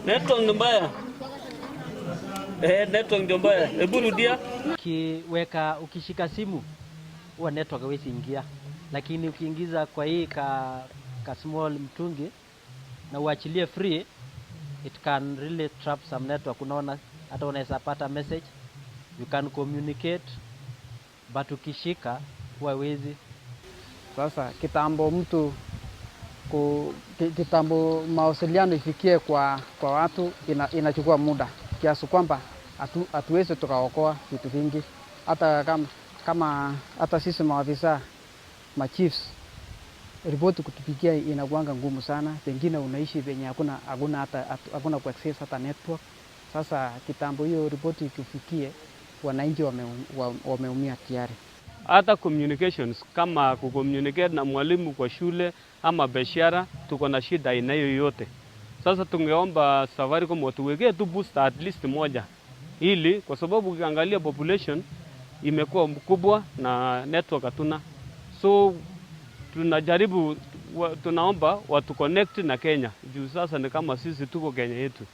Network ni mbaya. Eh, network ndio mbaya. Hebu rudia. Ukiweka, ukishika simu huwa network haiwezi ingia, lakini ukiingiza kwa hii ka small mtungi na uachilie free, it can really trap some network. Unaona, hata unaweza pata message, you can communicate, but ukishika huwa haiwezi. Sasa kitambo mtu kitambo mawasiliano ifikie kwa watu inachukua muda kiasi kwamba hatuwezi tukaokoa vitu vingi, hata kama hata sisi maafisa machiefs ripoti kutupigia inakuanga ngumu sana. Pengine unaishi penye hakuna kuaccess hata network. Sasa kitambo hiyo ripoti ikufikie, wananchi wameumia tayari. Hata communications kama kucommunicate na mwalimu kwa shule ama biashara, tuko na shida aina yoyote. Sasa tungeomba Safaricom watuwekee tu booster at least moja, ili kwa sababu ukiangalia population imekuwa mkubwa na network hatuna, so tunajaribu tunaomba watu connect na Kenya juu sasa ni kama sisi tuko Kenya yetu.